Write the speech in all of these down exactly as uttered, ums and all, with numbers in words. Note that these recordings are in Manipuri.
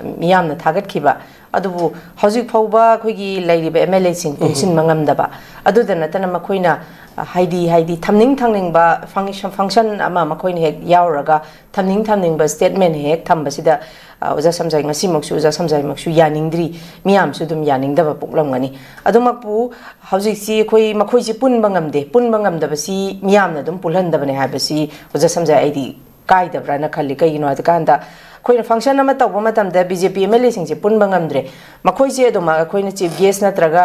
ꯃꯤꯌꯥꯝꯅ ꯊꯥꯒꯠꯈꯤꯕ꯫ ꯑꯗꯨꯕꯨ ꯍꯧꯖꯤꯛ ꯐꯥꯎꯕ ꯑꯩꯈꯣꯏꯒꯤ ꯂꯩꯔꯤꯕ ꯑꯦꯝ ꯑꯦꯜ ꯑꯦꯁꯤꯡ ꯄꯨꯟꯁꯤꯟꯕ ꯉꯝꯗꯕ, ꯑꯗꯨꯗ ꯅꯠꯇꯅ ꯃꯈꯣꯏꯅ, ꯑ, ꯍꯥꯏꯗꯤ, ꯍꯥꯏꯗꯤ ꯊꯝꯅꯤꯡ ꯊꯝꯅꯤꯡꯕ ꯐꯪꯁꯟ ꯑꯃ ꯃꯈꯣꯏꯅ ꯍꯦꯛ ꯌꯥꯎꯔꯒ ꯊꯝꯅꯤꯡ ꯊꯝꯅꯤꯡꯕ ꯁ꯭ꯇꯦꯠꯃꯦꯟ ꯍꯦꯛ ꯊꯝꯕꯁꯤꯗ, ꯑ, ꯑꯣꯖꯥ ꯁꯝꯖꯥꯏ ꯉꯁꯤꯃꯛꯁꯨ, ꯑꯣꯖꯥ ꯁꯝꯖꯥꯏꯃꯛꯁꯨ ꯌꯥꯅꯤꯡꯗ꯭ꯔꯤ, ꯃꯤꯌꯥꯝꯁꯨ ꯑꯗꯨꯝ ꯌꯥꯅꯤꯡꯗꯕ ꯄꯣꯛꯂꯝꯒꯅꯤ꯫ ꯑꯗꯨꯃꯛꯄꯨ ꯍꯧꯖꯤꯛꯁꯤ ꯑꯩꯈꯣꯏ ꯃꯈꯣꯏꯁꯤ ꯄꯨꯟꯕ ꯉꯝꯗꯦ, ꯄꯨꯟꯕ ꯉꯝꯗꯕꯁꯤ ꯃꯤꯌꯥꯝꯅ ꯑꯗꯨꯝ ꯄꯨꯜꯍꯟꯗꯕꯅꯦ ꯍꯥꯏꯕꯁꯤ ꯑꯣꯖꯥ ꯁꯝꯖꯥꯏ ꯑꯩꯗꯤ ꯀꯥꯏꯗꯕ꯭ꯔꯥꯅ ꯈꯜꯂꯤ꯫ ꯀꯩꯒꯤꯅꯣ ꯍꯥꯏꯕ ꯀꯥꯟꯗ, ꯑꯩꯈꯣꯏꯅ ꯐꯪꯁꯟ ꯑꯃ ꯇꯧꯕ ꯃꯇꯝꯗ B J P M L ꯑꯦꯁꯤꯡꯁꯦ ꯄꯨꯟꯕ ꯉꯝꯗ꯭ꯔꯦ꯫ ꯃꯈꯣꯏꯁꯦ ꯑꯗꯨꯝ ꯑꯩꯈꯣꯏꯅ ꯆꯤꯐ ꯒꯦꯁ ꯅꯠꯇ꯭ꯔꯒ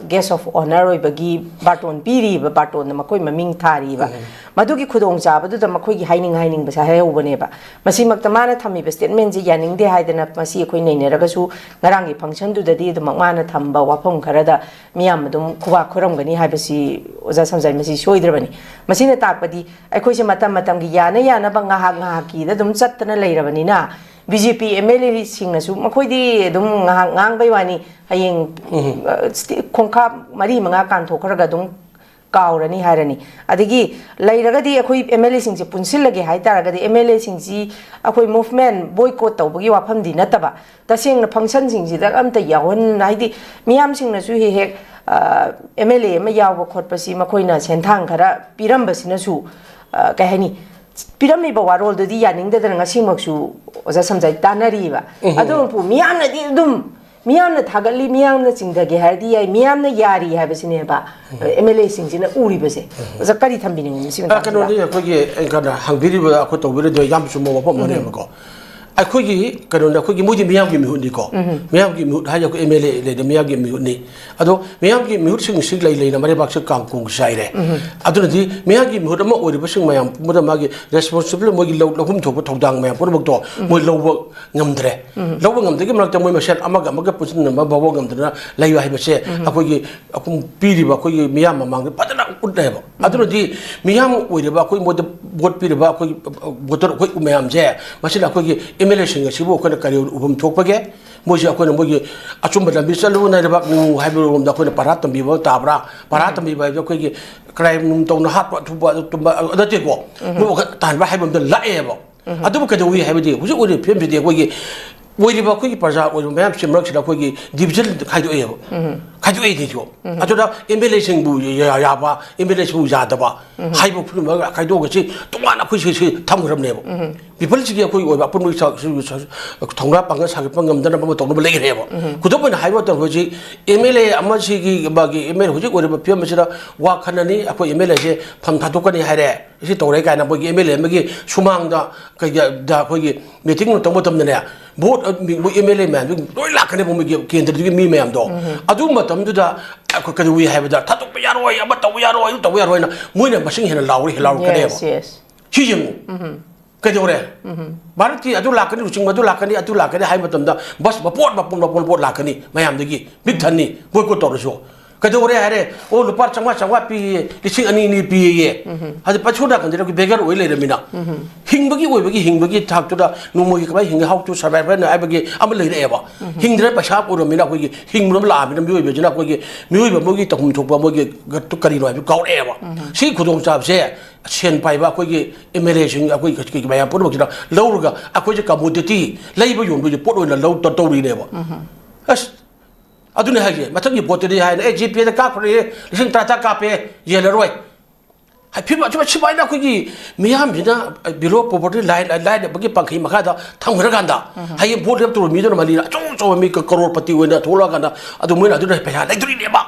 ꯒꯦꯁ ꯑꯣꯐ ꯑꯣꯅꯔ ꯑꯣꯏꯕꯒꯤ ꯕꯥꯔꯇꯣꯟ ꯄꯤꯔꯤꯕ, ꯕꯥꯔꯇꯣꯟꯗ ꯃꯈꯣꯏ ꯃꯃꯤꯡ ꯊꯥꯔꯤꯕ꯫ ꯃꯗꯨꯒꯤ ꯈꯨꯗꯣꯡꯆꯥꯕꯗꯨꯗ ꯃꯈꯣꯏꯒꯤ ꯍꯥꯏꯅꯤꯡ ꯍꯥꯏꯅꯤꯡꯕꯁꯦ ꯍꯥꯏꯍꯧꯕꯅꯦꯕ꯫ ꯃꯁꯤꯃꯛꯇ ꯃꯥꯅ ꯊꯝꯃꯤꯕ ꯁ꯭ꯇꯦꯠꯃꯦꯟꯁꯦ ꯌꯥꯅꯤꯡꯗꯦ ꯍꯥꯏꯗꯅ ꯃꯁꯤ ꯑꯩꯈꯣꯏ ꯅꯩꯅꯔꯒꯁꯨ, ꯉꯔꯥꯡꯒꯤ ꯐꯪꯁꯟꯗꯨꯗꯗꯤ ꯑꯗꯨꯃꯛ ꯃꯥꯅ ꯊꯝꯕ ꯋꯥꯐꯝ ꯈꯔꯗ ꯃꯤꯌꯥꯝ ꯑꯗꯨꯝ ꯈꯨꯕꯥꯛ ꯈꯨꯔꯝꯒꯅꯤ ꯍꯥꯏꯕꯁꯤ ꯑꯣꯖꯥ ꯁꯝꯖꯥꯏ ꯃꯁꯤ ꯁꯣꯏꯗ꯭ꯔꯕꯅꯤ꯫ ꯃꯁꯤꯅ ꯇꯥꯛꯄꯗꯤ ꯑꯩꯈꯣꯏꯁꯦ ꯃꯇꯝ ꯃꯇꯝꯒꯤ ꯌꯥꯅ ꯌꯥꯅꯕ ꯉꯥꯏꯍꯥꯛ ꯉꯥꯏꯍꯥꯛꯀꯤꯗ ꯑꯗꯨꯝ ꯆꯠꯇꯅ ꯂꯩꯔꯕꯅꯤꯅ, B J P M L ꯑꯦꯁꯤꯡꯅꯁꯨ ꯃꯈꯣꯏꯗꯤ ꯑꯗꯨꯝ ꯉꯥꯏꯍꯥꯛ ꯉꯥꯡꯕꯩ ꯋꯥꯅꯤ, ꯍꯌꯦꯡ, ꯑ, ꯁ꯭ꯇꯦ-, ꯈꯣꯡꯀꯥꯞ ꯃꯔꯤ ꯃꯉꯥ ꯀꯥꯟꯊꯣꯛꯈ꯭ꯔꯒ ꯑꯗꯨꯝ ꯀꯥꯎꯔꯅꯤ ꯍꯥꯏꯔꯅꯤ꯫ ꯑꯗꯒꯤ ꯂꯩꯔꯒꯗꯤ ꯑꯩꯈꯣꯏ ꯑꯦꯝ ꯑꯦꯜ ꯑꯦꯁꯤꯡꯁꯦ ꯄꯨꯟꯁꯤꯜꯂꯒꯦ ꯍꯥꯏ ꯇꯥꯔꯒꯗꯤ, ꯑꯦꯝ ꯑꯦꯜ ꯑꯦꯁꯤꯡꯁꯤ ꯑꯩꯈꯣꯏ ꯃꯨꯚꯃꯦꯟ ꯕꯣꯏꯀꯣꯠ ꯇꯧꯕꯒꯤ ꯋꯥꯐꯝꯗꯤ ꯅꯠꯇꯕ, ꯇꯁꯦꯡꯅ ꯐꯪꯁꯟꯁꯤꯡꯁꯤꯗ ꯑꯝꯇ ꯌꯥꯎꯍꯟ-, ꯍꯥꯏꯗꯤ ꯃꯤꯌꯥꯝꯁꯤꯡꯅꯁꯨ ꯍꯦꯛ ꯍꯦꯛ, ꯑ, ꯑꯦꯝ ꯑꯦꯜ ꯑꯦ ꯑꯃ ꯌꯥꯎꯕ ꯈꯣꯠꯄꯁꯤ ꯃꯈꯣꯏꯅ ꯁꯦꯟꯊꯥꯡ ꯈꯔ ꯄꯤꯔꯝꯕꯁꯤꯅꯁꯨ, ꯑ, ꯀꯩ ꯍꯥꯏꯅꯤ, ꯄꯤꯔꯝꯃꯤꯕ ꯋꯥꯔꯣꯜꯗꯨꯗꯤ ꯌꯥꯅꯤꯡꯗꯗꯅ ꯉꯁꯤꯃꯛꯁꯨ ꯑꯣꯖꯥ ꯁꯝꯖꯥꯏ ꯇꯥꯟꯅꯔꯤꯕ꯫ ꯑꯗꯨꯕꯨ ꯃꯤꯌꯥꯝꯅꯗꯤ ꯑꯗꯨꯝ, ꯃꯤꯌꯥꯝꯅ ꯊꯥꯒꯠꯂꯤ, ꯃꯤꯌꯥꯝꯅ ꯆꯤꯡꯊꯒꯦ ꯍꯥꯏꯔꯗꯤ ꯌꯥꯏ, ꯃꯤꯌꯥꯝꯅ ꯌꯥꯔꯤ ꯍꯥꯏꯕꯁꯤꯅꯦꯕ ꯑꯦꯝ ꯑꯦꯜ ꯑꯦꯁꯤꯡꯁꯤꯅ ꯎꯔꯤꯕꯁꯦ꯫ ꯑꯣꯖꯥ, ꯀꯔꯤ ꯊꯝꯕꯤꯅꯤꯡꯉꯤ ꯁꯤ ꯑ, ꯃꯇꯥꯡꯁꯤꯗ? ꯀꯩꯅꯣꯅꯤ, ꯑꯩꯈꯣꯏꯒꯤ, ꯑ, ꯀꯩꯅꯣ, ꯍꯪꯕꯤꯔꯤꯕ, ꯑꯩꯈꯣꯏ ꯇꯧꯕꯤꯔꯤꯗꯣ ꯌꯥꯝ ꯆꯨꯝꯕ ꯋꯥꯐꯝ ꯑꯃꯅꯦꯕꯀꯣ꯫ ꯑꯩꯈꯣꯏꯒꯤ ꯀꯩꯅꯣꯅꯤ, ꯑꯩꯈꯣꯏꯒꯤ ꯃꯣꯏꯗꯤ ꯃꯤꯌꯥꯝꯒꯤ ꯃꯤꯍꯨꯠꯅꯤꯀꯣ꯫ ꯃꯤꯌꯥꯝꯒꯤ ꯃꯤꯍꯨꯠ ꯍꯥꯏꯁꯦ ꯑꯩꯈꯣꯏ ꯑꯦꯝ ꯑꯦꯜ ꯑꯦ ꯂꯩꯗ ꯃꯤꯌꯥꯝꯒꯤ ꯃꯤꯍꯨꯠꯅꯤ꯫ ꯑꯗꯣ ꯃꯤꯌꯥꯝꯒꯤ ꯃꯤꯍꯨꯠꯁꯤꯡ ꯁꯤ ꯂꯩ ꯂꯩꯅ ꯃꯔꯩꯕꯥꯛꯁꯦ ꯀꯥꯡ ꯀꯣꯡ ꯆꯥꯏꯔꯦ꯫ ꯑꯗꯨꯅꯗꯤ ꯃꯤꯌꯥꯝꯒꯤ ꯃꯤꯍꯨꯠ ꯑꯃ ꯑꯣꯏꯔꯤꯕꯁꯤꯡ ꯃꯌꯥꯝ ꯄꯨꯝꯅꯃꯛ ꯃꯥꯒꯤ ꯔꯦꯁꯄꯣꯟꯁꯤꯕꯜ, ꯃꯣꯏꯒꯤ ꯂꯧ-, ꯂꯧꯐꯝ ꯊꯣꯛꯄ ꯊꯧꯗꯥꯡ ꯃꯌꯥꯝ ꯄꯨꯝꯅꯃꯛꯇꯣ ꯃꯣꯏ ꯂꯧꯕ ꯉꯝꯗ꯭ꯔꯦ꯫ ꯂꯧꯕ ꯉꯝꯗꯕꯒꯤ ꯃꯔꯛꯇ ꯃꯣꯏ ꯃꯁꯦꯟ ꯑꯃꯒ ꯑꯃꯒ ꯄꯨꯟꯁꯤꯟꯅꯕ ꯐꯥꯎꯕ ꯉꯝꯗꯅ ꯂꯩꯕ ꯍꯥꯏꯕꯁꯦ ꯑꯩꯈꯣꯏꯒꯤ ꯑꯩꯈꯣꯏ ꯄꯤꯔꯤꯕ ꯑꯩꯈꯣꯏꯒꯤ ꯃꯤꯌꯥꯝ ꯃꯃꯥꯡꯗ ꯐꯖꯅ ꯎꯠꯂꯦꯕ꯫ ꯑꯗꯨꯅꯗꯤ ꯃꯤꯌꯥꯝ ꯑꯣꯏꯔꯤꯕ ꯑꯩꯈꯣꯏ ꯃꯣꯏꯗ ꯚꯣꯠ ꯄꯤꯔꯤꯕ ꯑꯩꯈꯣꯏꯒꯤ ꯚꯣꯇꯔ ꯑꯩꯈꯣꯏ ꯃꯌꯥꯝꯁꯦ, ꯃꯁꯤꯅ ꯑꯩꯈꯣꯏꯒꯤ ꯑꯦꯝ ꯑꯦꯜ ꯑꯦꯁꯤꯡ ꯑꯁꯤꯕꯨ ꯑꯩꯈꯣꯏꯅ ꯀꯔꯤ ꯎꯐꯝ ꯊꯣꯛꯄꯒꯦ? ꯃꯣꯏꯁꯦ ꯑꯩꯈꯣꯏꯅ ꯃꯣꯏꯒꯤ ꯑꯆꯨꯝꯕ ꯂꯝꯕꯤ ꯆꯠꯂꯨ, ꯅꯩꯔꯕ ꯅꯤꯉꯨ ꯍꯥꯏꯕꯔꯣꯝꯗ ꯑꯩꯈꯣꯏꯅ ꯄꯔꯥ ꯇꯝꯕꯤꯕ ꯇꯥꯕ꯭ꯔꯥ? ꯄꯔꯥ ꯇꯝꯕꯤꯕ ꯍꯥꯏꯕꯗꯤ ꯑꯩꯈꯣꯏꯒꯤ ꯀ꯭ꯔꯥꯏꯝ ꯅꯨꯡ ꯇꯧꯅ ꯍꯥꯠꯄ ꯊꯨꯕ ꯑꯗꯨ ꯇꯨꯝꯕ ꯑꯗꯨ ꯅꯠꯇꯦꯀꯣ꯫ ꯃꯣꯏ ꯋꯥꯈꯜ ꯇꯥꯍꯟꯕ ꯍꯥꯏꯕ ꯑꯝꯗ ꯂꯥꯛꯑꯦꯕ꯫ ꯑꯗꯨꯕꯨ ꯀꯩꯗꯧꯏ ꯍꯥꯏꯕꯗꯤ ꯍꯧꯖꯤꯛ ꯑꯣꯏꯔꯤꯕ ꯐꯤꯕꯝꯁꯤꯗꯤ ꯑꯩꯈꯣꯏꯒꯤ ꯑꯣꯏꯔꯤꯕ ꯑꯩꯈꯣꯏꯒꯤ ꯄ꯭ꯔꯖꯥ ꯑꯣꯏꯔꯤꯕ ꯃꯌꯥꯝꯁꯤ ꯃꯔꯛꯁꯤꯗ ꯑꯩꯈꯣꯏꯒꯤ ꯗꯤꯕꯤꯖꯟ ꯈꯥꯏꯗꯣꯛꯑꯦꯕ꯫ ꯈꯥꯏꯗꯣꯛꯑꯦ ꯁꯤꯁꯨ꯫ ꯑꯗꯨꯗ ꯑꯦꯝ ꯑꯦꯜ ꯑꯦꯁꯤꯡꯕꯨ ꯌꯥꯕ, ꯑꯦꯝ ꯑꯦꯜ ꯑꯦꯁꯤꯡꯕꯨ ꯌꯥꯗꯕ ꯍꯥꯏꯕ ꯈꯨꯗꯤꯡꯃꯛ ꯈꯥꯏꯗꯣꯛꯑꯒ ꯁꯤ ꯇꯣꯉꯥꯟꯅ ꯑꯩꯈꯣꯏ ꯁꯤ ꯁꯤ ꯊꯝꯈ꯭ꯔꯕꯅꯦꯕ꯫ ꯄꯤꯄꯜꯁꯤꯒꯤ ꯑꯩꯈꯣꯏꯒꯤ ꯑꯣꯏꯕ ꯑꯄꯨꯟꯕꯒꯤ ꯆꯥ-, ꯁꯨ-, ꯁꯨ-, ꯊꯧꯅꯥ ꯄꯥꯡꯒꯜ ꯁꯥꯒꯠꯄ ꯉꯝꯗꯅꯕ ꯑꯃ ꯇꯧꯅꯕ ꯂꯩꯈ꯭ꯔꯦꯕ꯫ ꯈꯨꯗꯝ ꯑꯣꯏꯅ ꯍꯥꯏꯕ ꯃꯇꯝꯗ ꯍꯧꯖꯤꯛ ꯑꯦꯝ ꯑꯦꯜ ꯑꯦ ꯑꯃꯁꯤꯒꯤ ꯃꯥꯒꯤ ꯑꯦꯝ ꯑꯦꯜ ꯑꯦ ꯍꯧꯖꯤꯛ ꯑꯣꯏꯔꯤꯕ ꯐꯤꯕꯝ ꯑꯁꯤꯗ ꯋꯥ ꯈꯟꯅꯅꯤ, ꯑꯩꯈꯣꯏ ꯑꯦꯝ ꯑꯦꯜ ꯑꯦꯁꯦ ꯐꯝ ꯊꯥꯗꯣꯛꯀꯅꯤ ꯍꯥꯏꯔꯦ, ꯁꯤ ꯇꯧꯔꯦ ꯀꯥꯏꯅ ꯃꯣꯏꯒꯤ ꯑꯦꯝ ꯑꯦꯜ ꯑꯦ ꯑꯃꯒꯤ ꯁꯨꯃꯥꯡꯗ ꯀꯩꯗ ꯑꯩꯈꯣꯏꯒꯤ ꯃꯤꯇꯤꯡ ꯇꯧꯕ ꯃꯇꯝꯗꯅꯦ, ꯚꯣꯠ, ꯃꯣꯏ ꯑꯦꯝ ꯑꯦꯜ ꯑꯦ ꯃꯌꯥꯝꯗꯨ ꯂꯣꯏ ꯂꯥꯛꯀꯅꯦꯕ, ꯃꯣꯏꯒꯤ ꯀꯦꯟꯗ꯭ꯔꯗꯨꯒꯤ ꯃꯤ ꯃꯌꯥꯝꯗꯣ꯫ ꯑꯗꯨ ꯃꯇꯝꯗꯨꯗ ꯑꯩꯈꯣꯏ ꯀꯩꯗꯧꯏ ꯍꯥꯏꯕꯗ, "ꯊꯥꯗꯣꯛꯄ ꯌꯥꯔꯣꯏ, ꯑꯃ ꯇꯧꯕ ꯌꯥꯔꯣꯏ, ꯑꯗꯨ ꯇꯧꯕ ꯌꯥꯔꯣꯏꯅ" ꯃꯣꯏꯅ ꯃꯁꯤꯡ ꯍꯦꯟꯅ ꯂꯥꯎꯔꯤ, ꯂꯥꯎꯔꯛꯀꯅꯦꯕ꯫ Yes, yes. ꯁꯤ ꯌꯦꯡꯉꯨ꯫ ꯀꯩꯗꯧꯔꯦ? ꯚꯥꯔꯠꯀꯤ ꯑꯗꯨ ꯂꯥꯛꯀꯅꯤ, ꯂꯨꯆꯤꯡꯕ ꯑꯗꯨ ꯂꯥꯛꯀꯅꯤ, ꯑꯗꯨ ꯂꯥꯛꯀꯅꯤ ꯍꯥꯏꯕ ꯃꯇꯝꯗ ꯕꯁ ꯃꯄꯣꯠ ꯃꯄꯣꯠ ꯃꯄꯣꯠ ꯃꯄꯣꯠ ꯂꯥꯛꯀꯅꯤ, ꯃꯌꯥꯝꯗꯒꯤ ꯃꯤꯛ ꯊꯟꯅꯤ, ꯕꯣꯏꯀꯣꯠ ꯇꯧꯔꯁꯨ꯫ ꯀꯩꯗꯧꯔꯦ ꯍꯥꯏꯔꯦ? "ꯑꯣ, ꯂꯨꯄꯥ ꯆꯥꯝꯃꯉꯥ, ꯆꯥꯝꯃꯉꯥ ꯄꯤꯌꯦ, ꯂꯤꯁꯤꯡ ꯑꯅꯤ, ꯑꯅꯤ ꯄꯤꯌꯦ"꯫ ꯍꯥꯏꯗꯤ ꯄꯩꯁꯥ ꯅꯥꯀꯟꯗ ꯑꯩꯈꯣꯏ ꯕꯦꯒꯔ ꯑꯣꯏ ꯂꯩꯔꯃꯤꯅ꯫ ꯍꯤꯡꯕꯒꯤ ꯑꯣꯏꯕꯒꯤ ꯍꯤꯡꯕꯒꯤ ꯊꯥꯛꯇꯨꯗ ꯅꯣꯡꯃꯒꯤ ꯀꯃꯥꯏꯅ ꯍꯤꯡꯒꯦ, how to survive ꯍꯥꯏꯕꯒꯤ ꯑꯃ ꯂꯩꯔꯛꯑꯦꯕ꯫ ꯍꯤꯡꯗ꯭ꯔꯦ, ꯄꯩꯁꯥ ꯑꯣꯏꯔꯃꯤꯅ ꯑꯩꯈꯣꯏꯒꯤ ꯍꯤꯡꯕ ꯑꯃ ꯂꯥꯛꯑꯃꯤꯅ ꯃꯤꯑꯣꯏꯕꯁꯤꯅ ꯑꯩꯈꯣꯏꯒꯤ ꯃꯤꯑꯣꯏꯕ ꯑꯃꯒꯤ ꯇꯧꯐꯝ ꯊꯣꯛꯄ ꯃꯣꯏꯒꯤ ꯒꯠꯇꯨ ꯀꯔꯤꯅꯣ ꯍꯥꯏꯕꯗꯨ ꯀꯥꯎꯔꯛꯑꯦꯕ꯫ ꯁꯤ ꯈꯨꯗꯣꯡꯆꯥꯕꯁꯦ ꯁꯦꯟ ꯄꯥꯏꯕ ꯑꯩꯈꯣꯏꯒꯤ ꯑꯦꯝ ꯑꯦꯜ ꯑꯦꯁꯤꯡ, ꯑꯩꯈꯣꯏ ꯃꯌꯥꯝ ꯄꯨꯝꯅꯃꯛꯁꯤꯅ ꯂꯧꯔꯒ ꯑꯩꯈꯣꯏꯁꯦ ꯀꯃꯣꯗꯤꯇꯤ, ꯂꯩꯕ ꯌꯣꯟꯕꯒꯤ ꯄꯣꯠ ꯑꯣꯏꯅ ꯂꯧ ꯇꯧꯔꯤꯅꯦꯕ꯫ ꯑꯁ, ꯑꯗꯨꯅꯦ ꯍꯥꯏꯁꯦ, ꯃꯊꯪꯒꯤ ꯄꯣꯠꯇꯨꯗꯤ ꯍꯥꯏꯅ, "ꯑꯦ, ꯖꯤ ꯄꯦꯗ ꯀꯥꯞꯈ꯭ꯔꯦ, ꯂꯤꯁꯤꯡ ꯇꯔꯥ ꯇꯔꯥ ꯀꯥꯞꯄꯦ, ꯌꯦꯜꯂꯔꯣꯏ"꯫ ꯍꯥꯏ, ꯐꯤꯕꯝ ꯑꯁꯨꯃꯥꯏꯅ ꯑꯩꯈꯣꯏꯒꯤ ꯃꯤꯌꯥꯝꯁꯤꯅ below poverty line, ꯂꯥꯏꯔꯕꯒꯤ ꯄꯥꯡꯈꯩ ꯃꯈꯥꯗ ꯊꯝꯈ꯭ꯔꯀꯥꯟꯗ, ꯍꯌꯦꯡ ꯚꯣꯠ ꯂꯦꯞꯇꯧꯕ ꯃꯤꯗꯨꯅ ꯃꯅꯤꯅ ꯑꯆꯧ ꯑꯆꯧꯕ ꯃꯤ ꯀꯔꯣꯔꯄꯇꯤ ꯑꯣꯏꯅ ꯊꯣꯛꯂꯛꯑꯀꯥꯟꯗ, ꯑꯗꯨ ꯃꯣꯏꯅ ꯑꯗꯨꯅ ꯄꯩꯁꯥ ꯂꯩꯗꯣꯔꯤꯅꯦꯕ꯫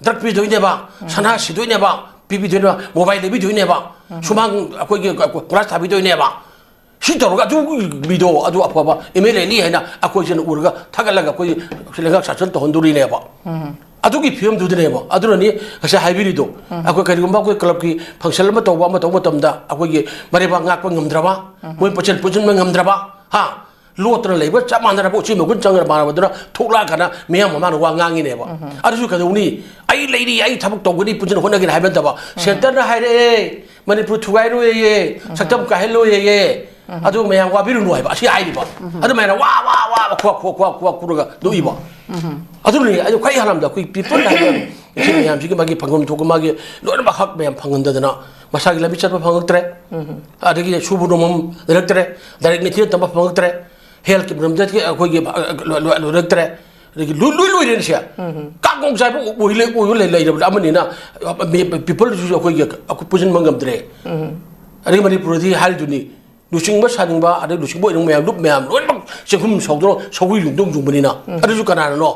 ꯗ꯭ꯔꯛ ꯄꯤꯗꯣꯏꯅꯦꯕ, ꯁꯅꯥ ꯁꯤꯗꯣꯏꯅꯦꯕ, ꯄꯤꯕꯤꯗꯣꯏꯅꯦꯕ, ꯃꯣꯕꯥꯏꯜ ꯂꯩꯕꯤꯗꯣꯏꯅꯦꯕ꯫ ꯁꯨꯃꯥꯡ ꯑꯩꯈꯣꯏꯒꯤ ꯀꯣꯏꯂꯥꯁ ꯊꯥꯕꯤꯗꯣꯏꯅꯦꯕ꯫ ꯁꯤ ꯇꯧꯔꯒ ꯑꯗꯨꯒꯤ ꯃꯤꯗꯣ, ꯑꯗꯨ ꯑꯐꯕ ꯑꯦꯝ ꯑꯦꯜ ꯑꯦꯅꯤ ꯍꯥꯏꯅ ꯑꯩꯈꯣꯏꯁꯤꯅ ꯎꯔꯒ ꯊꯥꯒꯠꯂꯒ ꯑꯩꯈꯣꯏ ꯂꯩꯉꯥꯛ ꯁꯥꯁꯟ ꯇꯧꯍꯟꯗꯣꯔꯤꯅꯦꯕ꯫ ꯑꯗꯨꯒꯤ ꯐꯤꯕꯝꯗꯨꯗꯅꯦꯕ꯫ ꯑꯗꯨꯅꯅꯤ ꯉꯁꯥꯏ ꯍꯥꯏꯕꯤꯔꯤꯗꯣ꯫ ꯑꯩꯈꯣꯏ ꯀꯔꯤꯒꯨꯝꯕ ꯑꯩꯈꯣꯏ ꯀ꯭ꯂꯕꯀꯤ ꯐꯪꯁꯟ ꯑꯃ ꯇꯧꯕ, ꯑꯃ ꯇꯧꯕ ꯃꯇꯝꯗ ꯑꯩꯈꯣꯏꯒꯤ ꯃꯔꯩꯕꯥꯛ ꯉꯥꯛꯄ ꯉꯝꯗ꯭ꯔꯕ, ꯃꯣꯏ ꯄꯨꯟꯁꯤꯟ ꯄꯨꯟꯁꯤꯟꯕ ꯉꯝꯗ꯭ꯔꯕ, ꯍꯥ? ꯂꯣꯠꯇꯅ ꯂꯩꯕ ꯆꯞ ꯃꯥꯟꯅꯔꯕ, ꯎꯆꯤ ꯃꯒꯨꯟ ꯆꯪꯉ ꯃꯥꯟꯅꯕꯗꯨꯅ ꯊꯣꯛꯂꯛꯑꯒꯅ ꯃꯤꯌꯥꯝ ꯃꯃꯥꯡꯗ ꯋꯥ ꯉꯥꯡꯉꯤꯅꯦꯕ꯫ ꯑꯗꯨꯁꯨ ꯀꯩꯗꯧꯅꯤ? "ꯑꯩ ꯂꯩꯔꯤ, ꯑꯩ ꯊꯕꯛ ꯇꯧꯒꯅꯤ, ꯄꯨꯟꯁꯤꯟꯅ ꯍꯣꯠꯅꯒꯅꯤ" ꯍꯥꯏꯕ ꯅꯠꯇꯕ, "ꯁꯦꯟꯇꯔꯅ ꯍꯥꯏꯔꯛꯑꯦ, ꯃꯅꯤꯄꯨꯔ ꯊꯨꯒꯥꯏꯔꯣꯏꯌꯦ, ꯁꯛꯇꯝ ꯀꯥꯏꯍꯜꯂꯣꯏꯌꯦ, ꯑꯗꯨ ꯃꯌꯥꯝ ꯋꯥꯕꯤꯔꯨꯅꯨ" ꯍꯥꯏꯕ, ꯑꯁꯤ ꯍꯥꯏꯔꯤꯕ꯫ ꯑꯗꯨꯃꯥꯏꯅ ꯋꯥ, ꯋꯥ, ꯋꯥ, ꯋꯥ, ꯈꯨꯋꯥ, ꯈꯨꯋꯥ, ꯈꯨꯋꯥ, ꯈꯨꯋꯥ ꯈꯨꯔꯒ ꯅꯣꯛꯏꯕ꯫ ꯑꯗꯨꯅꯅꯦ ꯑꯩ ꯈ꯭ꯋꯥꯏ ꯍꯥꯟꯅꯗ ꯑꯩꯈꯣꯏ ꯄꯤꯄꯜ ꯍꯥꯏꯕ ꯁꯤ ꯃꯌꯥꯝꯁꯤꯒꯤ ꯃꯥꯒꯤ ꯐꯪꯐꯝ ꯊꯣꯛꯄ ꯃꯥꯒꯤ ꯂꯣꯏꯅꯃꯛ ꯍꯛ ꯃꯌꯥꯝ ꯐꯪꯍꯟꯗꯗꯅ, ꯃꯁꯥꯒꯤ ꯂꯝꯕꯤ ꯆꯠꯄ ꯐꯪꯉꯛꯇ꯭ꯔꯦ, ꯑꯗꯒꯤ ꯁꯨꯕ ꯅꯣꯝꯕꯝ ꯂꯩꯔꯛꯇ꯭ꯔꯦ, ꯗꯥꯏꯔꯦꯛ ꯅꯤꯡꯊꯤꯅ ꯇꯝꯕ ꯐꯪꯉꯛꯇ꯭ꯔꯦ, ꯍꯦꯜꯊꯀꯤ ꯃꯔꯝꯗ ꯑꯩꯈꯣꯏꯒꯤ, ꯑ, ꯂꯣ-, ꯂꯣ-, ꯂꯣꯏꯔꯛꯇ꯭ꯔꯦ꯫ ꯑꯗꯒꯤ ꯂꯣꯏ-, ꯂꯣꯏ ꯂꯣꯏꯔꯦꯅꯦ ꯁꯦ꯫ ꯀꯥꯡ ꯈꯣꯡ ꯆꯥꯏꯕ ꯑꯣꯏ-, ꯑꯣꯏ-, ꯑꯣꯏꯕ ꯂꯩ-, ꯂꯩꯔꯕꯅꯤ ꯑꯃꯅꯤꯅ, ꯑ, ꯃꯤ-, ꯄꯤꯄꯜꯗꯨꯁꯨ ꯑꯩꯈꯣꯏꯒꯤ ꯑꯩꯈꯣꯏ ꯄꯨꯁꯤꯟꯕ ꯉꯝꯗ꯭ꯔꯦ꯫ ꯑꯗꯒꯤ ꯃꯅꯤꯄꯨꯔꯗꯤ ꯍꯥꯏꯔꯤꯗꯨꯅꯤ, ꯂꯨꯆꯤꯡꯕ ꯁꯥꯅꯤꯡꯕ, ꯑꯗꯩ ꯂꯨꯆꯤꯡꯕ ꯑꯣꯏꯅꯤꯡꯕ ꯃꯌꯥꯝ, ꯂꯨꯞ ꯃꯌꯥꯝ ꯂꯣꯏꯅꯃꯛ ꯆꯦꯡꯈꯨꯝ ꯁꯧꯗꯅ ꯁꯧꯒ꯭ꯔꯤ ꯌꯨꯡꯗꯨ ꯌꯨꯡꯕꯅꯤꯅ꯫ ꯑꯗꯨꯁꯨ ꯀꯅꯥꯅꯅꯣ?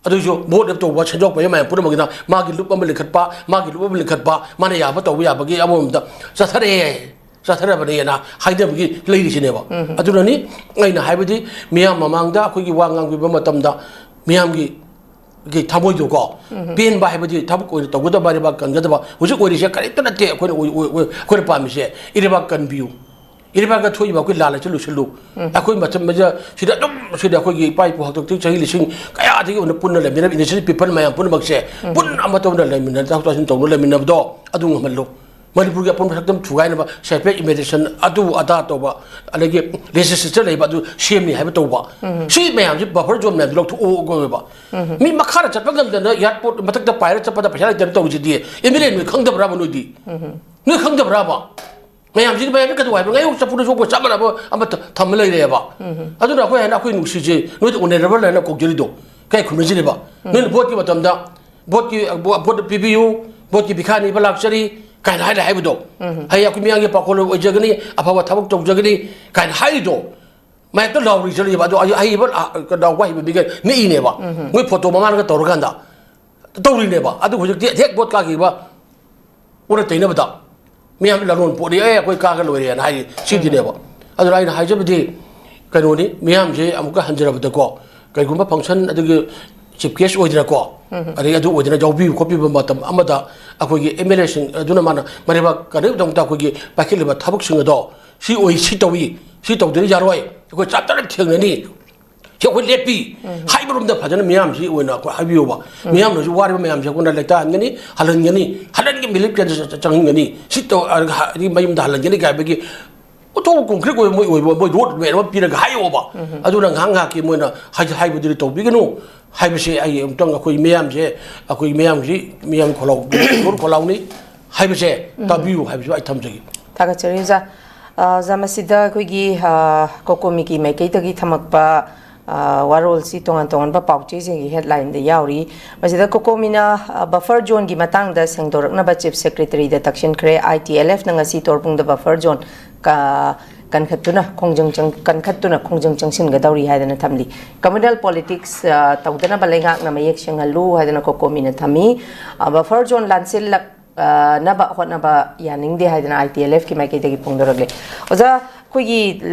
ꯑꯗꯨꯁꯨ ꯚꯣꯠ ꯂꯦꯞꯇꯧꯕ ꯁꯦꯟꯖꯥꯎ ꯄꯥꯏꯕ ꯃꯌꯥꯝ ꯄꯨꯝꯅꯃꯛꯀꯤꯗ ꯃꯥꯒꯤ ꯂꯨꯞ ꯑꯃ ꯂꯤꯡꯈꯠꯄ, ꯃꯥꯒꯤ ꯂꯨꯞ ꯑꯃ ꯂꯤꯡꯈꯠꯄ, ꯃꯥꯅ ꯌꯥꯕ ꯇꯧꯕ ꯌꯥꯕꯒꯤ ꯑꯃꯔꯣꯝꯗ ꯆꯠꯊꯔꯛꯑꯦ, ꯆꯠꯊꯔꯕꯅꯦꯅ ꯍꯥꯏꯅꯕꯒꯤ ꯂꯩꯔꯤꯁꯤꯅꯦꯕ꯫ ꯑꯗꯨꯅꯅꯤ ꯑꯩꯅ ꯍꯥꯏꯕꯗꯤ, ꯃꯤꯌꯥꯝ ꯃꯃꯥꯡꯗ ꯑꯩꯈꯣꯏꯒꯤ ꯋꯥ ꯉꯥꯡꯕꯤꯕ ꯃꯇꯝꯗ ꯃꯤꯌꯥꯝꯒꯤ ꯒꯤ ꯊꯃꯣꯏꯗꯣꯀꯣ, ꯄꯦꯟꯕ ꯍꯥꯏꯕꯗꯤ ꯊꯕꯛ ꯑꯣꯏꯅ ꯇꯧꯒꯗꯕ, ꯂꯩꯕꯥꯛ ꯀꯟꯒꯗꯕ ꯍꯧꯖꯤꯛ ꯑꯣꯏꯔꯤꯁꯦ ꯀꯔꯤꯝꯇ ꯅꯠꯇꯦ꯫ ꯑꯩꯈꯣꯏꯅ ꯑꯣꯏ-, ꯑꯣꯏ-, ꯑꯣꯏ-, ꯑꯩꯈꯣꯏꯅ ꯄꯥꯝꯃꯤꯁꯦ ꯏꯔꯩꯕꯥꯛ ꯀꯟꯕꯤꯌꯨ, ꯏꯔꯩꯕꯥꯛꯇ ꯊꯣꯛꯏꯕ ꯑꯩꯈꯣꯏ ꯂꯥꯜ ꯂꯩꯁꯦ ꯂꯣꯏꯁꯤꯜꯂꯨ꯫ ꯑꯩꯈꯣꯏ ꯃꯇꯝ ꯁꯤꯗ ꯑꯗꯨꯝ ꯁꯤꯗ ꯑꯩꯈꯣꯏꯒꯤ ꯏꯄꯥ ꯏꯄꯨ ꯍꯥꯛꯇꯛꯇꯒꯤ ꯆꯍꯤ ꯂꯤꯁꯤꯡ ꯀꯌꯥꯗꯒꯤ ꯑꯣꯏꯅ ꯄꯨꯟꯅ ꯂꯩꯃꯤꯟꯅꯔꯕ innocent people ꯃꯌꯥꯝ ꯄꯨꯝꯅꯃꯛꯁꯦ ꯄꯨꯟꯅ ꯑꯃꯠꯇ ꯑꯣꯏꯅ ꯂꯩꯃꯤꯟꯅ ꯇꯥꯊꯣꯛ ꯇꯥꯁꯤꯟ ꯇꯧꯅ ꯂꯩꯃꯤꯟꯅꯕꯗꯣ ꯑꯗꯨ ꯉꯝꯍꯜꯂꯨ꯫ ꯃꯅꯤꯄꯨꯔꯒꯤ ꯑꯄꯨꯟꯕ ꯁꯛꯇꯝ ꯊꯨꯒꯥꯏꯅꯕ separate administration ꯑꯗꯨ ꯑꯗꯥ ꯇꯧꯕ, ꯑꯗꯒꯤ legislature ꯂꯩꯕ ꯑꯗꯨ ꯁꯦꯝꯅꯤ ꯍꯥꯏꯕ ꯇꯧꯕ꯫ ꯁꯤ ꯃꯌꯥꯝꯁꯤ buffer zone ꯃꯌꯥꯝꯁꯤ ꯂꯧꯊꯣꯛꯑꯣ ꯑꯣꯏꯕ꯫ ꯃꯤ ꯃꯈꯥꯗ ꯆꯠꯄ ꯉꯝꯗꯅ airport ꯃꯊꯛꯇ ꯄꯥꯏꯔ ꯆꯠꯄꯗ ꯄꯩꯁꯥ ꯂꯩꯇꯅ ꯇꯧꯔꯤꯁꯤꯗꯤ MLA ꯅꯣꯏ ꯈꯪꯗꯕ꯭ꯔꯥꯕ ꯅꯣꯏꯗꯤ? ꯅꯣꯏ ꯈꯪꯗꯕ꯭ꯔꯥꯕ? ꯃꯌꯥꯝꯁꯤꯗꯤ ꯃꯌꯥꯝꯁꯤ ꯀꯩꯗꯧ ꯍꯥꯏꯕ? ꯉꯥꯌꯣꯛ ꯆꯐꯨꯗ ꯁꯣꯛꯄ ꯆꯞ ꯃꯥꯟꯅꯕ ꯑꯃ ꯊ-, ꯊꯝꯃ ꯂꯩꯔꯦꯕ꯫ ꯑꯗꯨꯅ ꯑꯩꯈꯣꯏ ꯍꯥꯏꯅ ꯑꯩꯈꯣꯏ ꯅꯨꯡꯁꯤꯁꯦ ꯅꯣꯏꯗ honourable ꯍꯥꯏꯅ ꯀꯧꯖꯔꯤꯗꯣ ꯀꯩ ꯈꯨꯝꯅꯁꯤꯅꯦꯕ? ꯅꯣꯏꯅ ꯚꯣꯠꯀꯤ ꯃꯇꯝꯗ ꯚꯣꯠꯀꯤ, ꯚꯣ-, ꯚꯣꯠ ꯄꯤꯕꯤꯌꯨ, ꯚꯣꯠꯀꯤ ꯚꯤꯈꯥ ꯅꯤꯕ ꯂꯥꯛꯆꯔꯤ ꯀꯥꯏꯅ ꯍꯥꯏꯅ ꯍꯥꯏꯕꯗꯣ, ꯍꯌꯦꯡ ꯑꯩꯈꯣꯏ ꯃꯤꯌꯥꯝꯒꯤ ꯄꯥꯈꯣꯜ ꯑꯣꯏꯖꯒꯅꯤ, ꯑꯐꯕ ꯊꯕꯛ ꯇꯧꯖꯒꯅꯤ ꯀꯥꯏꯅ ꯍꯥꯏꯔꯤꯗꯣ, ꯃꯥꯏꯛꯇ ꯂꯥꯎꯔꯤ ꯆꯠꯂꯤꯕ ꯑꯗꯣ ꯑꯍꯩꯕ, ꯑ, ꯀꯩꯅꯣ, ꯋꯥꯍꯩꯕ ꯃꯤꯒ ꯅꯤꯛꯏꯅꯦꯕ꯫ ꯃꯣꯏ ꯐꯣꯇꯣ ꯃꯃꯥꯅꯒ ꯇꯧꯔꯀꯥꯟꯗ ꯇꯧꯔꯤꯅꯦꯕ꯫ ꯑꯗꯨ ꯍꯧꯖꯤꯛꯇꯤ ꯍꯦꯛ ꯚꯣꯠ ꯀꯥꯈꯤꯕ ꯑꯣꯟꯅ ꯇꯩꯅꯕꯗ ꯃꯤꯌꯥꯝ ꯂꯂꯣꯟ ꯄꯣꯠꯅꯤ, "ꯑꯦ, ꯑꯩꯈꯣꯏ ꯀꯥꯒ ꯂꯣꯏꯔꯦꯅ" ꯍꯥꯏꯔꯤ ꯁꯤꯗꯤꯅꯦꯕ꯫ ꯑꯗꯨꯅ ꯑꯩꯅ ꯍꯥꯏꯖꯕꯗꯤ ꯀꯩꯅꯣꯅꯤ, ꯃꯤꯌꯥꯝꯁꯦ ꯑꯃꯨꯛꯀ ꯍꯟꯖꯔꯕꯗꯀꯣ, ꯀꯩꯒꯨꯝꯕ function ꯑꯗꯨꯒꯤ chief guest ꯑꯣꯏꯗꯅꯀꯣ, ꯑꯗꯩ ꯑꯗꯨ ꯑꯣꯏꯗꯅ ꯌꯥꯎꯕꯤꯕ ꯈꯣꯠꯄꯤꯕ ꯃꯇꯝ ꯑꯃꯗ ꯑꯩꯈꯣꯏꯒꯤ MLAꯁꯤꯡ ꯑꯗꯨꯅ ꯃꯥꯅ ꯃꯔꯩꯕꯥꯛ ꯀꯟꯅꯕꯒꯤꯗꯃꯛꯇ ꯑꯩꯈꯣꯏꯒꯤ ꯄꯥꯏꯈꯠꯂꯤꯕ ꯊꯕꯛꯁꯤꯡ ꯑꯗꯣ ꯁꯤ ꯑꯣꯏ, ꯁꯤ ꯇꯧꯏ, ꯁꯤ ꯇꯧꯗꯅ ꯌꯥꯔꯣꯏ, ꯑꯩꯈꯣꯏ ꯆꯥꯞꯇꯅ ꯊꯦꯡꯅꯅꯤ, ꯁꯤ ꯑꯩꯈꯣꯏ ꯂꯦꯞꯄꯤ ꯍꯥꯏꯕꯔꯣꯝꯗ ꯐꯖꯅ ꯃꯤꯌꯥꯝꯁꯤ ꯑꯣꯏꯅ ꯑꯩꯈꯣꯏ ꯍꯥꯏꯕꯤꯌꯨꯕ꯫ ꯃꯤꯌꯥꯝꯅꯁꯨ ꯋꯥꯔꯤꯕ ꯃꯌꯥꯝꯁꯦ ꯑꯩꯈꯣꯏꯅ ꯂꯩꯇꯥꯍꯟꯒꯅꯤ, ꯍꯜꯍꯟꯒꯅꯤ, ꯍꯜꯍꯟꯒꯤ ꯃꯤꯂꯤꯞ ꯀꯦꯟꯗ꯭ꯔ ꯆ-, ꯆ-, ꯆꯪꯍꯟꯒꯅꯤ꯫ ꯁꯤ ꯇꯧ-, ꯑ, ꯍ-, ꯍꯥꯏꯗꯤ ꯃꯌꯨꯝꯗ ꯍꯜꯍꯟꯒꯅꯤ ꯀꯥꯏ ꯍꯥꯏꯕꯒꯤ ꯑꯣꯟꯊꯣꯛꯄ concrete ꯑꯣꯏꯕ ꯃꯣꯏ ꯑꯣꯏꯕ ꯃꯣꯏ road map ꯑꯃ ꯄꯤꯔꯒ ꯍꯥꯏꯌꯣꯕ꯫ ꯑꯗꯨꯅ ꯉꯥꯏꯍꯥꯛ ꯉꯥꯏꯍꯥꯛꯀꯤ ꯃꯣꯏꯅ ꯍꯥꯏ-, ꯍꯥꯏꯕꯗꯨꯗꯤ ꯇꯧꯕꯤꯒꯅꯨ ꯍꯥꯏꯕꯁꯦ ꯑꯩ ꯑꯃꯨꯛꯇꯪ ꯑꯩꯈꯣꯏ ꯃꯤꯌꯥꯝꯁꯦ, ꯑꯩꯈꯣꯏ ꯃꯤꯌꯥꯝꯁꯤ, ꯃꯤꯌꯥꯝ ꯈꯣꯜꯂꯥꯎ-, ꯈꯣꯜꯂꯥꯎꯅꯤ ꯍꯥꯏꯕꯁꯦ ꯇꯥꯕꯤꯌꯨ ꯍꯥꯏꯕꯁꯨ ꯑꯩ ꯊꯝꯖꯒꯦ꯫ ꯊꯥꯒꯠꯆꯔꯤ ꯑꯣꯖꯥ꯫ ꯑ, ꯑꯣꯖꯥ, ꯃꯁꯤꯗ ꯑꯩꯈꯣꯏꯒꯤ, ꯑ, ꯀꯣꯀꯣꯃꯤꯒꯤ ꯃꯥꯏꯀꯩꯗꯒꯤ ꯊꯝꯃꯛꯄ, ꯑ, ꯋꯥꯔꯣꯜꯁꯤ ꯇꯣꯉꯥꯟ ꯇꯣꯉꯥꯟꯕ ꯄꯥꯎꯆꯦꯁꯤꯡꯒꯤ headlineꯗ ꯌꯥꯎꯔꯤ꯫ ꯃꯁꯤꯗ ꯀꯣꯀꯣꯃꯤꯅ, ꯑ, buffer zoneꯒꯤ ꯃꯇꯥꯡꯗ ꯁꯦꯡꯗꯣꯔꯛꯅꯕ Chief Secretaryꯗ ꯇꯛꯁꯤꯟꯈ꯭ꯔꯦ꯫ ITLFꯅ ꯉꯁꯤ ꯇꯣꯔꯄꯨꯡꯗ buffer zone ꯀ-, ꯀꯟꯈꯠꯇꯨꯅ ꯈꯣꯡꯖꯪ ꯆꯪ-, ꯀꯟꯈꯠꯇꯨꯅ ꯈꯣꯡꯖꯪ ꯆꯪꯁꯤꯟꯒꯗꯧꯔꯤ ꯍꯥꯏꯗꯅ ꯊꯝꯂꯤ꯫ Communal politics, ꯑ, ꯇꯧꯗꯅꯕ ꯂꯩꯉꯥꯛꯅ ꯃꯌꯦꯛ ꯁꯦꯡꯍꯜꯂꯨ ꯍꯥꯏꯗꯅ ꯀꯣꯀꯣꯃꯤꯅ ꯊꯝꯃꯤ꯫ ꯑ, buffer zone ꯂꯥꯟꯁꯤꯜꯂꯛ-, ꯑ, ꯅꯕ ꯍꯣꯠꯅꯕ ꯌꯥꯅꯤꯡꯗꯦ ꯍꯥꯏꯗꯅ ITLFꯀꯤ ꯃꯥꯏꯀꯩꯗꯒꯤ ꯐꯣꯡꯗꯣꯔꯛꯂꯤ꯫ ꯑꯣꯖꯥ, ꯑꯩꯈꯣꯏꯒꯤ